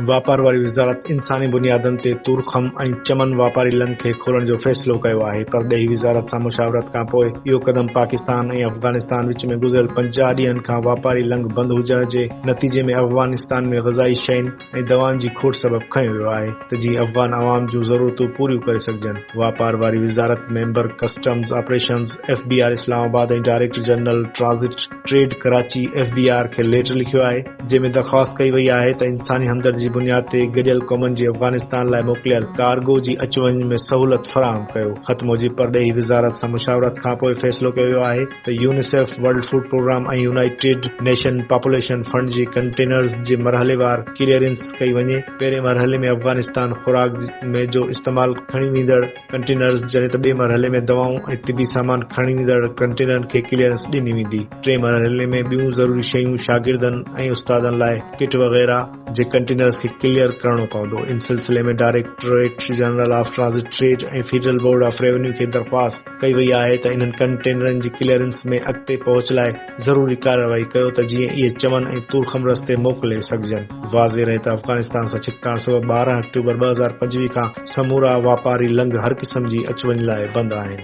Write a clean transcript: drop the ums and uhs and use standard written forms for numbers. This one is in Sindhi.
واپار واري وزارت انساني بنيادن تي تورخم ۽ چمن واپاري لنگهه کي کولڻ جو فيصلو ڪيو آهي. پرڏيهي وزارت سان مشاورت کانپوء اهو قدم پاڪستان ۽ افغانستان وچ ۾ گذريل 50 ڏينهن کان واپاري لنگهه بند هجڻ جي نتيجي ۾ افغانستان ۾ غذائي شين ۽ دوائن جي کوٽ سبب کنيو ويو آهي ته جيئن افغان عوام جون ضرورتون پوريون ڪري سگهجن. واپار واري وزارت member customs operations F B R Islamabad ۽ director general transit trade Karachi F B R کي ليٽر لکيو آهي، جنهن ۾ درخواست ڪئي وئي آهي ته انساني همدردي جي بنياد تي گڏيل قومن جي افغانستان لاء موڪليل ڪارگو جي اچ وڃ ۾ سهولت فراهم ڪيو. خط موجب پرڏيهي وزارت سان مشاورت کانپوء فيصلو ڪيو ويو آهي ته UNICEF, world food programme ۽ united nation population fund جي ڪنٽينرز جي مرحليوار ڪليئرنس ڪئي وڃي، پهرين مرحلي ۾ افغانستان خوراڪ ۾ جو استعمال کڻي ويندڙ ڪنٽينرز جڏهن ته ٻئي مرحلي ۾ دوائون ۽ طبي سامان کڻي ويندڙ ڪنٽينرن کي ڪليئرنس ڏني ويندي. ٽئين مرحلي ۾ ٻيون ضروري شيون شاگردن ۽ استادن لاء ڪٽ وغيره جي ڪنٽينرز کي ڪليئر ڪرڻو پوندو. ان سلسلي ۾ directorate general of transit trade ۽ federal board of revenue کي درخواست ڪئي وئي آهي ته انهن ڪنٽينرن جي ڪليئرنس ۾ اڳتي پهچ لاء ضروري ڪارروائي ڪيو ته جيئن اهي چمن ۽ تورخم رستي موڪلي سگهجن. واضح رهي ته افغانستان سان ڇڪتاڻ سبب 12 آڪٽوبر 2025 کان سمورا واپاري لنگهه هر قسم جي اچ وڃ لاء بند آهن.